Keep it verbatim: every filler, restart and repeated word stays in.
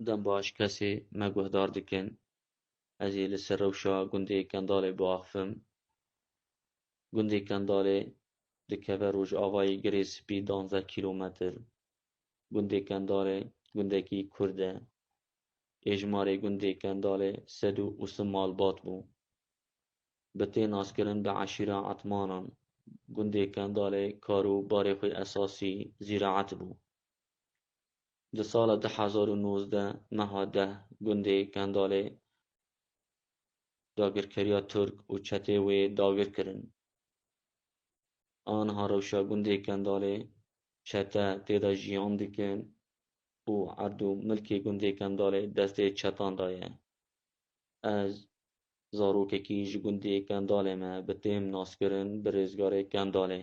Dem baş kesê me guhdar dikin. Ez ê li ser rewşa gundê Kendalê biaxifim. Gundê Kendalê dikeve rojavayê Girê Spî duwazdeh kîlometr. Gundê Kendalê gundekî kurd e. Êjmarê gundê Kendalê sed û sî malbat bû. Bi tê naskirin bi eşîra Etmanan. Gundê Kendalê kar û barê xwe esasî zîraet bû. Di sala du hezar û nozdeh meha deh gundê Kendalê dagirkeriya Tirk û çetê wê dagir kirin. Aniha rewşa gundê Kendalê çete tê de jiyan dikin û erd û milkê gundê Kendalê destê çetan de ye. Ez zarokekî ji gundê Kendalê me, bi têm naskirin bi Rêzgarê Kendalê.